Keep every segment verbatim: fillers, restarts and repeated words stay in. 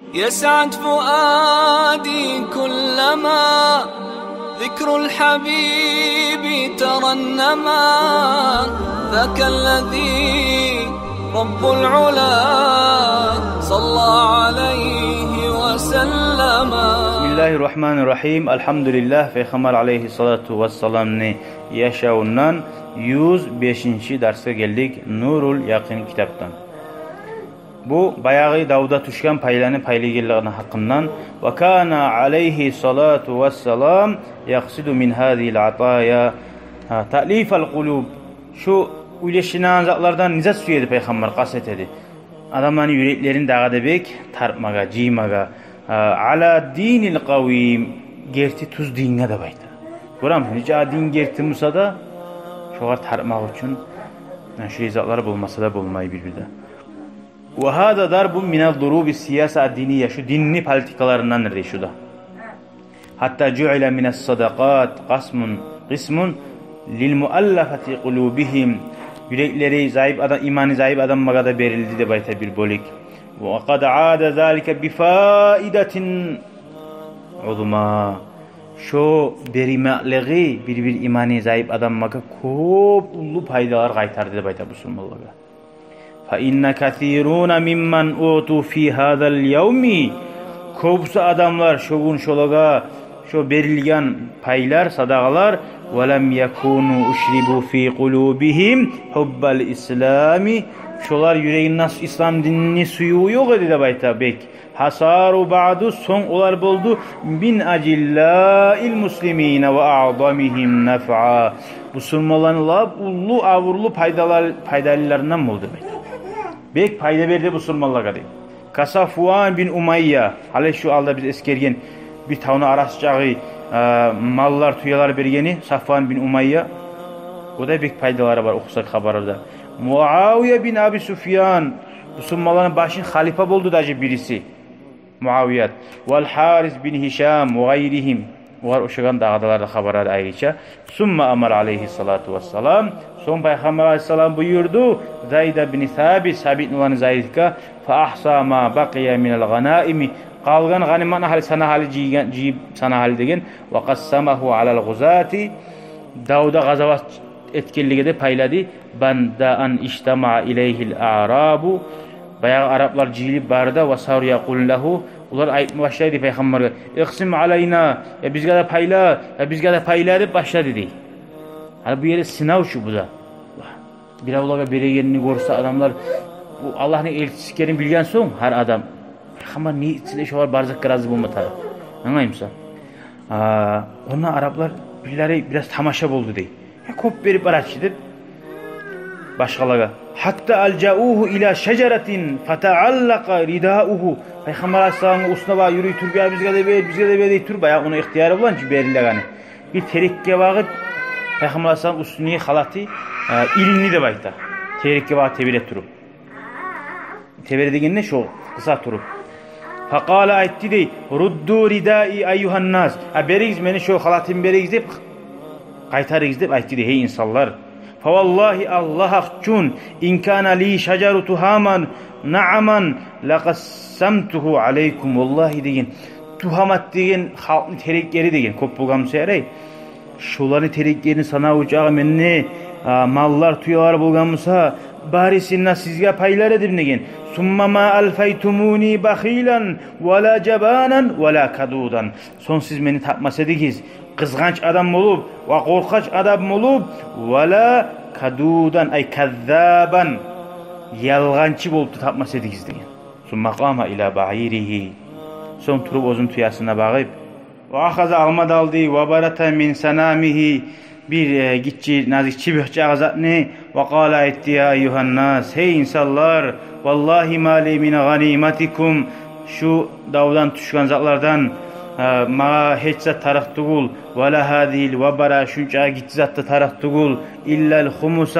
يسعد فؤادي كلما ذكر الحبيب ترنما، ذاك الذي رب العلا صلى عليه وسلم. بسم الله الرحمن الرحيم. الحمد لله. Пайхаммар алайгьиссалату вассаламны яшавундан юз бешинчи дарсгъа гелдик, Нурул Якъин китапдан. Бу баягъы давда тюшген пайланы пайлайгъанлыгъыны гьакъындан. وكان عليه الصلاة والسلام يقصد من هذه العطايا تأليف القلوب. Шу уьлешинеген затлардан не зат сюе эди пайхаммар, къаст эте эди? Адамланы юреклерин дагъы да бек тартмагъа, жыймагъа. على الدين القويم, герти тюз динге деп айта. Гёремисиз, нече дин герти буса да, шогъар тартмакъ учун, яни, шу затлар болмаса да болмай бир-бирде. وهذا ضرب من ضروب السياسة الدينية, шу динни политикаларындандыр дей шу да. حتى جعل من الصدقات قسم، قسم للمؤلفة قلوبهم. Юреклери зайып адам, иманы зайып адамлагъа да берилди деп айта бир бёлюк. وقد عاد ذلك بفائدة عظمى. Шо бермеклиги бир-бир иманы зайып адамлагъа кёп уллу пайдалар къайтарды деп айта бусурманлагъа. فإن كثيرون ممن أعطوا في هذا اليوم, кёбюсю адамлар шо гюн шолагъа шо берилген пайлар, садагъалар, ولم يكونوا أشربوا في قلوبهم حب الإسلام, шолар юрегинде ислам динни сюювю ёкъ эди деп айта бек. حصاروا بعد, сонг олар болду, من أجلاء المسلمين وأعظمهم نفعا, бусурманланы лап уллу, абурлу пайдалар, пайдалыларындан болду деп айта. Бек пайда берди бусурманлагъа дей. كصفوان بن أمية, гьали шу алда биз эсгерген бир тавну арасынчагъы, э, маллар, тюелер бергени Сафван бин Умайя. О да бек пайдалары бар, охусакъ хабарларда. معاوية بن أبي سفيان, бусурманланы башын халифа болду даже бириси. Муавият. والحارث بن هشام وغيرهم. Олар ошагъан дагъы да алар да хабарлар айрыча. ثم أمر عليه الصلاة والسلام. Сонг пайхаммар алайгьиссалам буюрду Зайд бин Сабит, Сабитни уланы Зайдгъа, فأحصى ما بقي من الغنائم. Къалгъан гъаниматны гьали сана гьали, жыйгъан, жыйып сана гьали деген. وقسمه على الغزاة. Давда, къазават этгенлеге де пайлады. بعد أن اجتمع إليه الأعراب. Баягъы араплар жыйылып барды да, وصاروا يقولون له, олар айтма башлайды пайхаммаргъа: اقسم علينا, я бизге де пайла, я бизге де пайла деп башлады дей. Гьали бу ерде сынав чу бу да. Биревлеге берегенни гёрсе адамлар, бу Аллагьны элчиси экенин билген сонг, гьар адам, пайхаммар не этсе де шогъар бар затгъа рази болма тарыкъ. Англаймысан? А, онда араплар бирлери бираз тамаша болду дей. Я, кёп берип барачы деп башгъалагъа. حتى ألجأوه إلى شجرة فتعلق رداؤه. Пайхаммар алайгьиссаламны уьстюне багъып юрюй туруп, я бизге де бер, бизге де бер дей туруп, баягъы ону ихтияры булан чы берилегени. Бир терекге багъып, пайхаммар алайгьиссаламны уьстюндеги халаты, э, илинди деп айта. Терекге багъып тебере туруп. Тебере дегенде шо къыса туруп. فقال, айтды дей: ردوا ردائي أيها الناس. А, беригиз мени шо халатымны, беригиз деп, къайтарыгъыз деп айтды дей, гьей инсанлар. فوالله, Аллагь гьакъ учун, إن كان لي شجر تهامة نعما لقسمته عليكم. Валлагьи деген, Тугьамат деген халкъны тереклери деген, кёп болгъан буса ярай. Шоланы тереклерини санаву чакъы менде, а, маллар, тюелер болгъан буса, барисин де сизге пайлар эдим деген. ثم ما ألفيتموني بخيلا ولا جبانا ولا كذوبا. Сонг сиз мени тапмас эдигиз къызгъанч адам болуп, ва къоркъач адам болуп, ولا كذوبا, أي كذابا, ялгъанчы болуп да тапмас эдигиз деген. ثم قام إلى بعيره. Сонг туруп оьзюню тюесине багъып, وأخذ, алма да алды, وبرة من سنامه, бир, э, гиччи назик чыбыкъчагъы затны, وقال, айтды: يا أيها الناس, гьей инсанлар, والله ما لي من غنيمتكم, шу давдан тюшген затлардан, э, магъа гьеч зат тарыкъ тюгюл, ولا هذه الوبرة, шунча гиччи зат да тарыкъ тюгюл, إلا الخمس,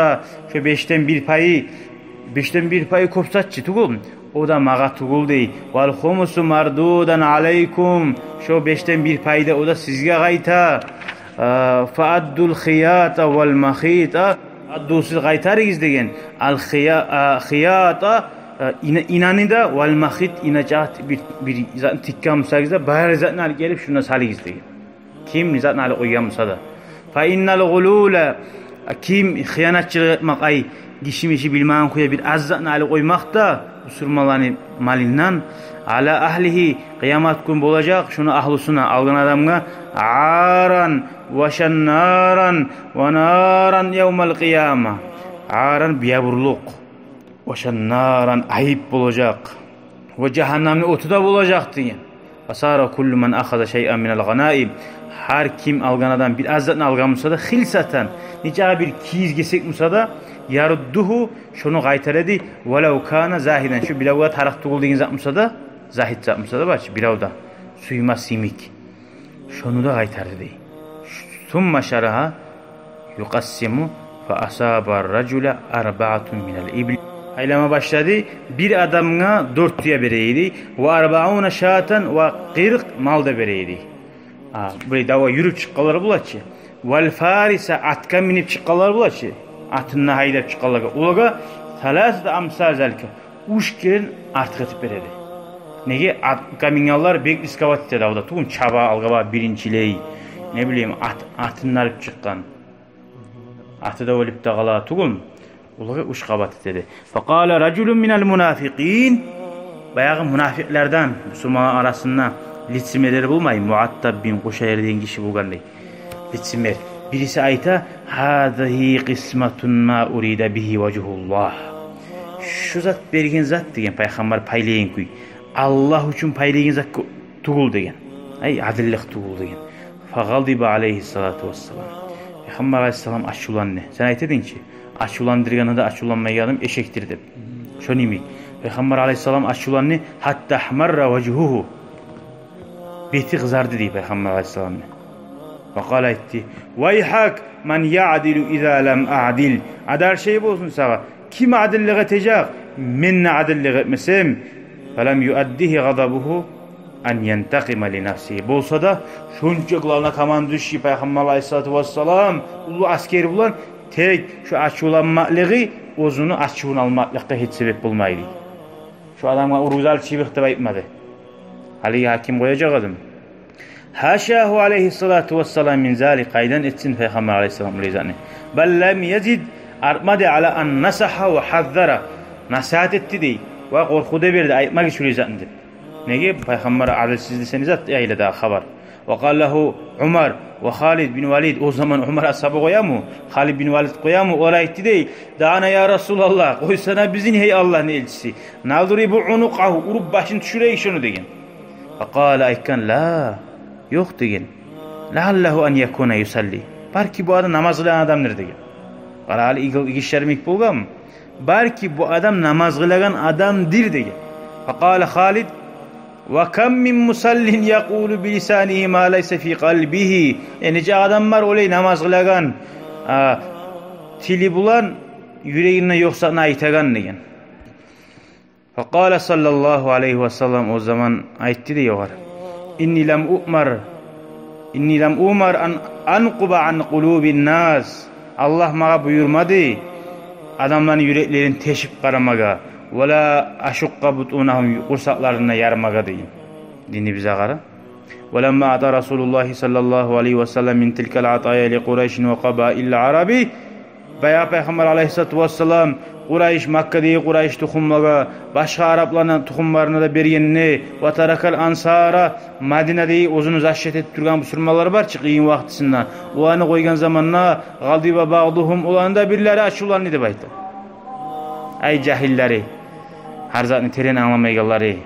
шу бешден бир пайы, бешден бир пайы кёп зат чы тюгюл. О да магъа тюгюл дей. والخمس مردود عليكم. Шо бешден бир пай да о да сизге къайта. Э, فأدوا الخياط والمخيط. أدوا, сиз къайтарыгъыз деген. الخيا-, э, خياط, Э, ина-, инаны да, вал махит, ина чакъы бир, бир затны тикген бусагъыз да, бар затны алып гелип шунда салыгъыз деген. Ким затны алып къойгъан буса да. Фа иннал гъулула, ким хыянатчылыкъ этмек, ай, гиши-миши билмеген кюйде бир аз затны алып къоймакъ да бусурманланы малындан, ала агьлигьи, къыямат гюн болажакъ шуну агьлюсюне, алгъан адамгъа, аран ва шаннаран ва наран явмал къияма. Аран, биябурлукъ, ва шаннаран, айып болажакъ, ва жагьаннамны оту да болажакъ деген. Ва сара куллу ман ахаза шайъан минал гъанаим. Гьар ким алгъан адам бир аз затны алгъан буса да, хилсатан, нечакъы бир кийиз гесек буса да, яруддугьу, шону къайтара эди, валав кана загьидан, шо биревге тарыкъ тюгюл деген зат буса да, загьит зат буса да, бачы, бирев де сюймес йимик. Шону да къайтарды дей. Сумма шарагьа юкъассиму фа асаба ражула арбаатун минал ибли. Айлама башлады, бир адамгъа дёрт тюе бере эди, ва арбаауна шатан, ва къыркъ мал да бере эди. А, булай давгъа юрюп чыкъгъанлар бола чы. Вал фариса, атгъа минип чыкъгъанлар бола чы. Атын да гьайдап чыкъгъанлагъа. Олагъа саласата амсал залика, уьч керен артыкъ этип бере эди. Неге? Атгъа мингенлер бек рисковать эте эди давда. Тюгюл чаба, алгъа бара, биринчилей. Не билейим, ат, атын да алып чыкъгъан. Аты да оьлюп де къала, тюгюл. Олагъа уьч къабат эте эди. Факъала ражулун минал мунафикъин. Баягъы мунафикълардан, бусурманлар арасында лицемерлер болмай, Муаттаб бин Къушайр деген гиши болгъан дей. Лицемер. Бириси айта: «Гьазигьи къисматун ма урида бигьи важгьуллагь». Шу зат, берген зат деген, пайхаммар пайлайгъан кюй, Аллагь учун пайлайгъан зат тюгюл деген. Ай, адиллик тюгюл деген. Фагъадиба алайгьиссалату вассалам. Пайхаммар алайгьиссалам ачувланды. Сен айта эдинг чи, ачувландыргъанда да ачувланмайгъан адам эшекдир деп. Шону йимик. Пайхаммар алайгьиссалам ачувланды. Гьатта агьмарра важгьугьу. Бети къызарды дей пайхаммар алайгьиссаламны. Ва къала, айтды: «Вайгьак, ман яъдилу иза лам аъдил». Адаршай болсун сагъа. Ким адиллик этежек, мен де адиллик этмесем? Фалам юаддигьи гъадабугьу ан янтакъима ли нафсигьи. Болса да, шонча главнокомандующий пайхаммар алайгьиссалату вассалам уллу аскер булан, тек шу ачувланмакълыгъы оьзюню ачувун алмакълыкъгъа гьеч себеп болмайды. Шу адамгъа уругъузал чыбыкъ деп айтмады. Гьалиги гьаким къояжакъ адам. Гьашагьу алайгьиссалату вассалам мин залик, къайдан этсин пайхаммар алайгьиссалам олай затны. Бал лам язид, артмады, ала ан насагьа ва гьаззара, насигьат этди дей, ва къоркъув да берди, айтмагъыз шулай затны деп. Неге? Пайхаммар адилсиз десе, не зат яйыла дагъы хабар. Ва къала лагьу Умар ва Халид бин Валид, о заман Умар асгьаба къоямы, Халид бин Валид къоямы, олар айтды дей: «Даъна я Расулаллагь, къойсана бизин, гьей Аллагьны элчиси. Надрибу унукъагьу, уруп башын тюшюрейик шону», – деген. Факъала, айтгъан: «Ла, ёкъ», – деген. «Лаъаллагьу ан якуна юсалли. Балики бу адам намаз къылагъан адамдыр», – деген. Къара, гьали игил-, игишлер йимик болгъанмы? «Балики бу адам намаз къылагъан адамдыр», – деген. Факъала Халид: «Ва кам мин мусаллин якъулу билисанигьи ма лайса фи къалбигьи». Э, нече адам бар олай намаз къылагъан, а, тили булан юрегинде ёкъ затны айтагъан, деген. Факъала саллаллагьу алайгьи ва саллам, о заман айтды дей огъар: «Инни лам уъмар, инни лам уъмар ан анкъуба ан къулубин нас». Аллагь магъа буюрмады адамланы юреклерин тешип къарамагъа, «ва ла ашукъкъа бутунагьум», къурсакъларын да ярмагъа, деген. Динибизге къара. «Ва ламма аъта Расулуллагьи саллаллагьу алайгьи ва саллам мин тилкал атая ли Къурайшин ва къабаилил араби». Баягъы пайхаммар алайгьиссалату вассалам Къурайш, Маккадагъы Къурайш тухумлагъа, башгъа арапланы тухумларына да бергенде, «ва таракал ансара», Мадинадагъы оьзюню защита этип тургъан бусурманлар бар чы къыйын вакътисинде, оланы къойгъан заманда, «гъадиба баъдугьум», оланы да бирлери ачувланды деп айта. Ай, жагьиллери, гьар затны терен англамайгъанлары.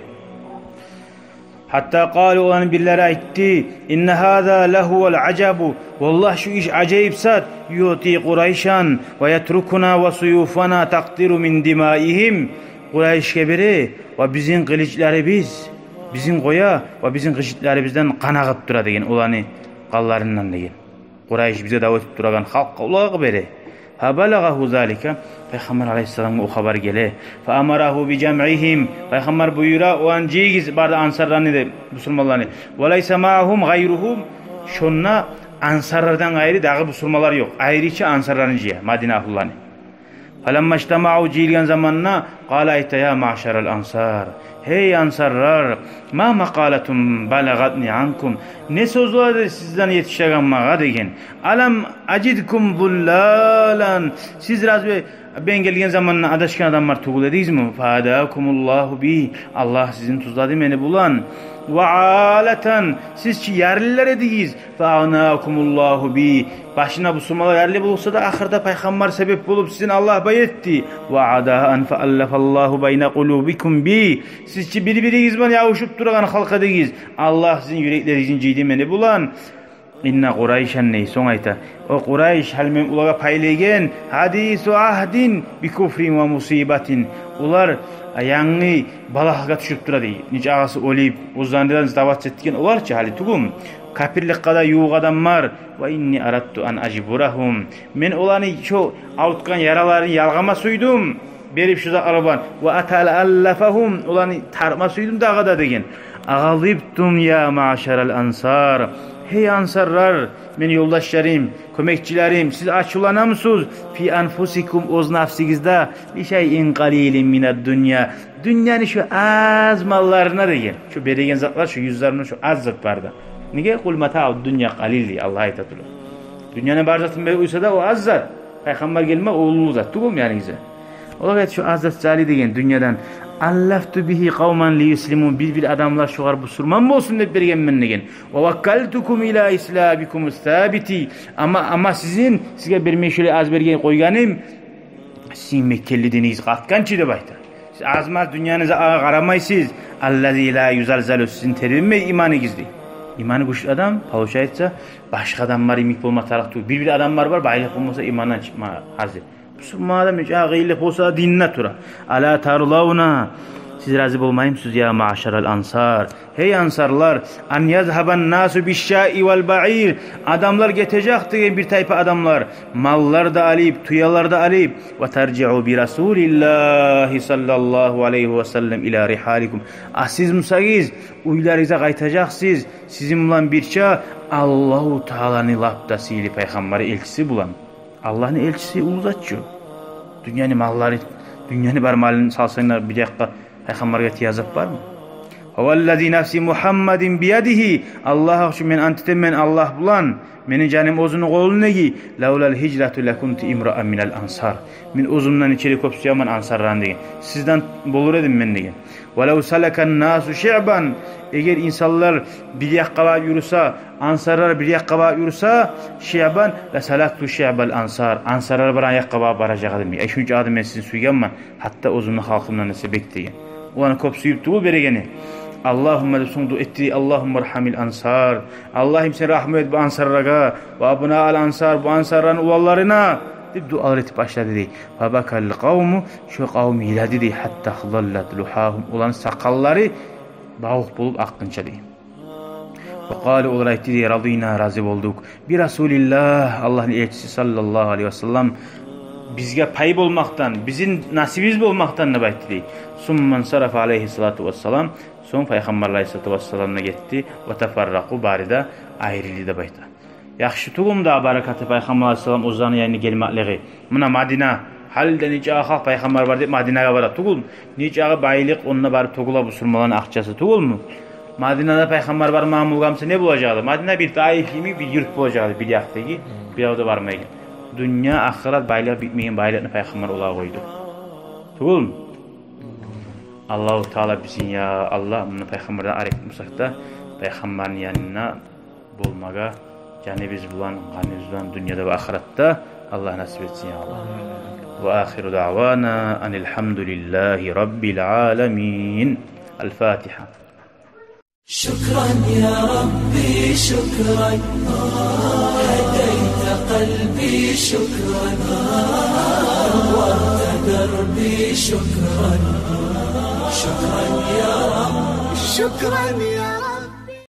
Гьатта къалу, оланы бирлери айтды: «Инна гьаза лагьувал ажабу». Валлагь, шу иш ажайып зат. «Юъти Къурайшан ва ятрукуна ва суюфана такътиру мин димаигьим». Къурайшге бере ва бизин къылычларыбыз, бизин къоя ва бизин къылычларыбыздан къан агъып тура, деген, оланы къанларындан, деген. Къурайш бизге дав этип турагъан халкъгъа, олагъа бере. Фабалагъагьу залика, пайхаммар алайгьиссаламгъа о хабар геле. Фаамарагьу бижамигьим, пайхаммар буюра: «Оланы жыйыгъыз, бары да ансарланы», – деп, бусурманланы. «Ва лайса маъагьум гъайругьум». Шонда ансарлардан къайры дагъы бусурманлар ёкъ. Айрыча ансарланы жыя, Мадина агьлуланы. Фаламма ижтамау, жыйылгъан заманда, къала, айта: «Я маъшарал ансар, гьей ансарлар, ма макъалатун балагъатни анкум, не сёзлер сизден етишеген магъа?» — деген. «Алам ажидкум зуллалан, сиз разве мен гелген заманда адашгъан адамлар тюгюл эдигизми? Фагьадакумуллагьу би, Аллагь сизин тюзледи мени булан. Ва алатан, сиз чи ярлылар эдигиз. Фаагънакумуллагьу би, башына бусурманлар ярлы болса да, ахырда пайхаммар себеп болуп, сизин Аллагь бай этди. Ва адаан фааллафаллагьу байна къулубикум би, сиз чи бир-биригиз булан ябушуп турагъан халкъ эдигиз. Аллагь сизин юреклеригизни жыйды мени булан. Инна Къурайшан», — дей. Сонг айта: «О Къурайш, гьали мен олагъа пайлайгъан, гьадису агьдин би куфрин ва мусибатин. Олар янгы балагьгъа тюшюп тура», — дей. Нече агъасы оьлюп, оьзлеринден сдаваться этген олар чы, гьали тюгюлмю, капирликге де ювукъ адамлар. «Ва инни арадту ан ажбурагьум, мен оланы шо авуртгъан яраларын ялгъама сюйдюм, берип шо затлар булан. Ва атааллафагьум, оланы тартма сюйдюм дагъы да», — деген. «Агъадибтум я маъшарал ансар, гьей ансарлар, мени ёлдашларым, кёмекчилерим, сиз ачувланамысыз? Фи анфусикум, оьз нафсигизде, ли шайин къалилин минад дунья, дюньяны шо аз малларына», — деген. Шо береген затлар, шо юз зарбны, шо аз зат барды. Неге? «Къул матауд дунья къалил», — дей, Аллагь айта тура. Дюньяны бар затын берип къойса да, о аз зат. Пайхаммар гелме, о уллу зат тюгюлмю яныгъызда? Олар айта: «Шо аз зат сали, — деген, — дюньядан. Аллафту бигьи къавман лиюслиму, бир-бир адамлар шогъар бусурман болсун деп бергенмен», — деген. «Ва ваккалтукум ила ислабикумус сабити. Амма, амма сизин, сизге бермей шолай аз берген къойгъаным, сизин мекенли динигиз къатгъанчы», — деп айта. «Сиз аз-маз дюньяны за-, агъа къарамайсыз. Аллази ла юзалзалу, сизин тербенмей иманыгъыз», — дей. Иманы гючлю адам, получается, башгъа адамлар йимик болма тарыкъ тюгюл. Бир-бир адамлар бар, байлыкъ болмаса, имандан чыкъма гьазир. Бусурман адам нече къыйынлыкъ болса да, динде тура. «Ала тарлавна, сиз рази болмаймысыз, я маъшарал ансар, гьей ансарлар, ан язгьабан насу бишшаи вал баир, адамлар гетежек, — деген, — бир тайпа адамлар, маллар да алып, тюелер де алып, ва таржиу би расулиллагьи саллаллагьу алайгьи ва саллам ила рихаликум. А сиз бусагъыз, уьйлеригизге къайтажакъсыз, сизин булан бирче Аллагьу Тааланы лап да сыйлы пайхаммары, элчиси булан». Аллагьны элчиси уллу зат чы. Дюньяны маллары, дюньяны бар малын салсанг да бир якъгъа, пайхаммаргъа тие зат бармы? «Ва валлази нафси Мугьаммадин биядигьи, Аллагь учун мен ант этемен Аллагь булан, мени жаным оьзюню къолундагъы, лавлал гьижрату лакунту имраан минал ансар. Мен оьзюмден нече де кёп сюемен ансарланы, — деген. — Сизден болур эдим мен», — деген. «Валав салакан насу шиъбан, эгер инсанлар бир якъгъа багъып юрюсе, ансарлар бир якъгъа багъып юрюсе, шиъбан, ла салакту шиъбал ансар, ансарлар барагъан якъгъа багъып баражакъ эдим, — дей. — Ай, шунча адам мен сизин сюйгенмен, гьатта оьзюмню халкъымдан эсе бек», — деген. Оланы кёп сююп тюгюл берегени. «Аллагьумма», — деп сонг дуа этди, «Аллагьумма рхамил ансар. Аллагьым, сен рагьму эт бу ансарлагъа, ва абнаал ансар, бу ансарланы уланларына», — деп дуалар этип башлады, дей. «Фабакал къавму, шо къавум йылады, дей, — гьатта хзаллат лугьагьум, оланы сакъаллары бавукъ болуп акъгъынча», — дей. «Ва къалу, олар айтды, — дей, — радийна, рази болдукъ, би расулиллагь, Аллагьны элчиси саллаллагьу алайгьи ва саллам, бизге пай болмакъдан, бизин насибибиз болмакъдан», — деп айтды, дей. «Сумма ансарафа алайгьи салату ва салам, сонг пайхаммар алайгьи салату ва салам да гетди, ва тафарракъу, бары да айрылды», — деп айта. Яхшы тюгюлмю дагъы баракаты пайхаммар алайгьи салам оьзлени янына гелмеклиги? Муна Мадина, гьали де нече халкъ пайхаммар бар деп Мадинагъа бара тюгюлмю? Нече байлыкъ онда барып тёгюле, бусурманланы акъчасы тюгюлмю? Мадинада пайхаммар бармагъан болгъан буса, не болажакъ эди? Мадина бир Таиф йимик бир юрт болажакъ эди, бир якъдагъы, бирев де бармайгъан. Дюнья, ахырат, байлыкъ, битмейген байлыкъны пайхаммар олагъа къойду. Тюгюлмю? Аллагьу Таала бизин, я Аллагь, муна пайхаммардан арек бусакъ да, пайхаммарны янында болмагъа жаныбыз булан, къаныбыз булан дюньяда ва ахыратда Аллагь насип этсин, я Аллагь. Ва ахиру даъвана анил гьамдулиллагьи раббил аламин. Аль-Фатигьа. شكرا يا ربي، شكرا، هديت قلبي، شكرا، نورت دربي، شكرا، شكرا يا رب، شكرا يا رب.